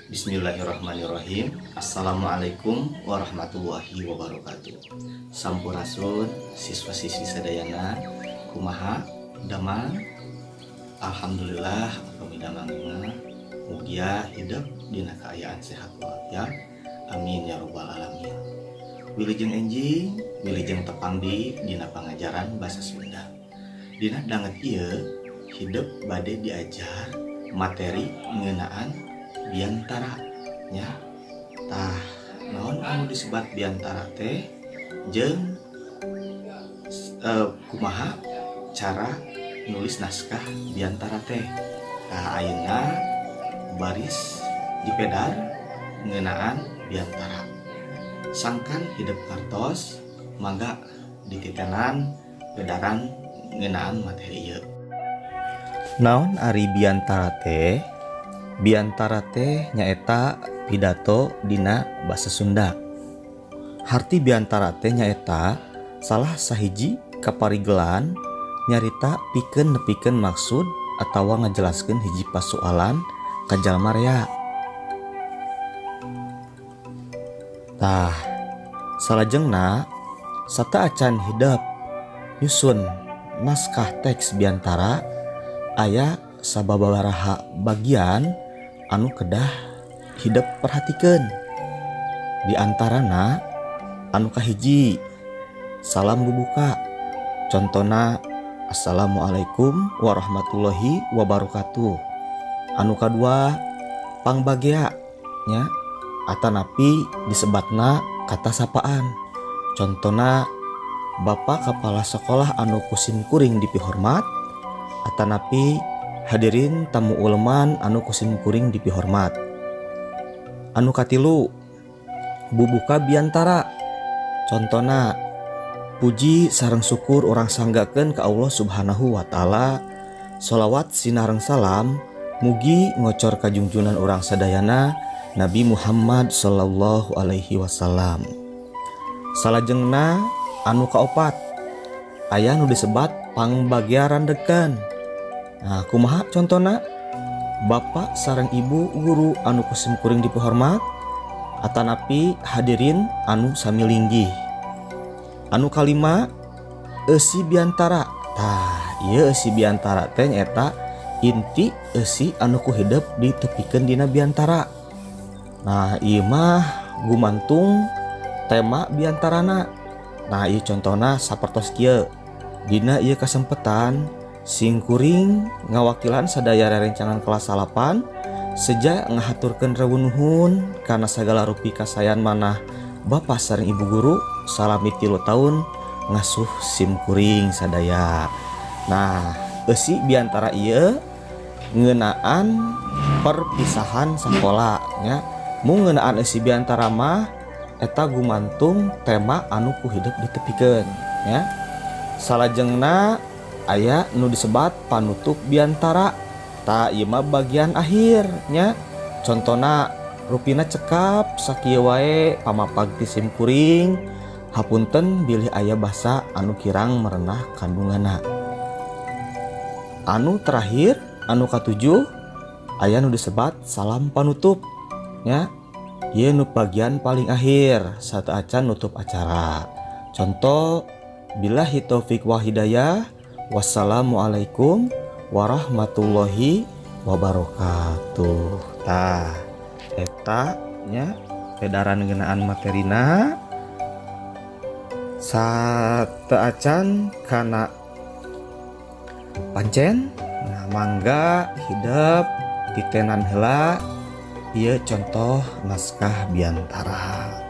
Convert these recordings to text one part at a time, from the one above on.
Bismillahirrahmanirrahim. Assalamualaikum warahmatullahi wabarakatuh. Sampurasun siswa-siswi sadayana, kumaha damang? Alhamdulillah upami damang mah, mugia hidep dina kaayaan sehat walafiat. Amin ya robbal alamin. Wilujeng enjing, wilujeng tepang di dina pangajaran bahasa Sunda. Dina danget ieu hidep bade diajar materi ngeunaan biantara nya. Tah, naon anu disebat biantara teh jeung kumaha cara nulis naskah biantara teh. Tah, ayeuna baris dipedar ngeunaan biantara. Sangkan hidep kartos, mangga dititenan pedaran ngeunaan materi ieu. Naon ari biantara teh? Biantara teh nyaeta pidato dina basa Sunda. Harti biantara teh nyaeta salah sahiji kaparigelan nyarita pikeun nepikeun maksud atawa ngajelaskeun hiji pasualan ka jalma rea. Tah, salajengna sateuacan hidep nyusun naskah teks biantara, aya sababaraha bagian anu kedah hidep perhatikeun. Di antarana anu kahiji, salam bubuka. Contona, assalamualaikum warahmatullahi wabarakatuh. Anu kadua, pangbagea nya, atanapi disebatna kata sapaan. Contona, Bapak Kepala Sekolah anu ku simkuring dipihormat, atanapi hadirin tamu uleman anu ku simkuring dipihormat. Anu katilu, bubuka biantara. Contona, puji sareng syukur urang sanggakeun ka Allah Subhanahu wa taala, sholawat sinareng salam mugi ngocor ka junjunan urang sadayana Nabi Muhammad sallallahu alaihi wasallam. Salajengna anu kaopat, aya nu disebat pangbagiaran dekan. Nah, kumaha contona? Bapak sareng ibu guru anu ku simkuring dipihormat, atanapi hadirin anu sami linggih. Anu kalima, eusi biantara. Tah, ieu eusi biantara teh nyaeta inti eusi anu ku hidep ditepikeun dina biantara. Nah, ieu mah gumantung tema biantarana. Nah, ieu contona sapertos kieu. Dina ieu kasempetan simkuring ngawakilan sadaya rerencangan kelas 8 seja ngahaturkeun rewu nuhun kana sagala rupi kasayan manah Bapak sareng Ibu guru salami 3 tahun ngasuh simkuring sadaya. Nah, eusi biantara ieu ngeunaan perpisahan sakola nya. Mung ngeunaan eusi biantara mah eta gumantung tema anu ku hidep ditepikeun nya. Salajengna aya nu disebat panutup biantara. Tah, ieu mah bagian akhir nya. Contona rupina cekap sakieu wae pamapag ti simkuring. Hapunten bilih aya basa anu kirang merenah kandunganna. Anu terakhir, anu katujuh, aya nu disebat salam panutup nya. Ieu nu bagian paling akhir sateuacan nutup acara. Contoh, billahi taufik wal hidayah, wassalamualaikum warahmatullahi wabarakatuh. Tah, eta nya pedaran ngeunaan materina. Sateuacan kana pancen, nah mangga hidep titenan heula ieu contoh naskah biantara.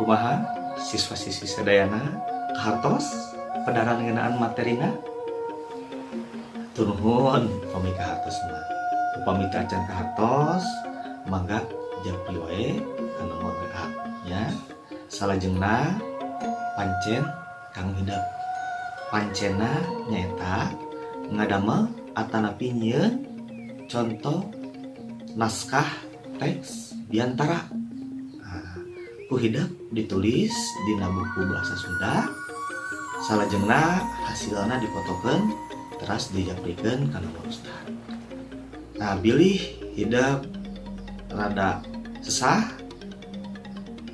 Kumaha, siswa-siswi sadayana, kahartos pedaran ngeunaan materina? Nuhun upami kahartos mah. Upami teu acan kahartos, mangga japri wae ka nomor WA nya. Salajengna pancen kang hidep. Pancenna nyaeta ngadamel atanapi nyieun contoh naskah teks biantara. Nah, ku hidep ditulis dina buku bahasa Sunda, salajengna hasilna dipotokeun teras dijaprikeun ka nomor ustad. Nah, bilih hidep rada sesah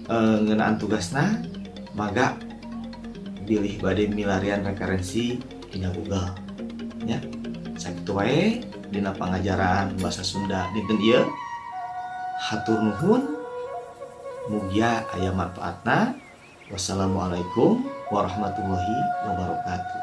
ngeunaan tugasna, mangga bilih bade milarian referensi dina Google nya. Sakitu wae dina pangajaran bahasa Sunda dinten ieu. Hatur nuhun, mugia aya manfaatna. Wassalamualaikum warahmatullahi wabarakatuh.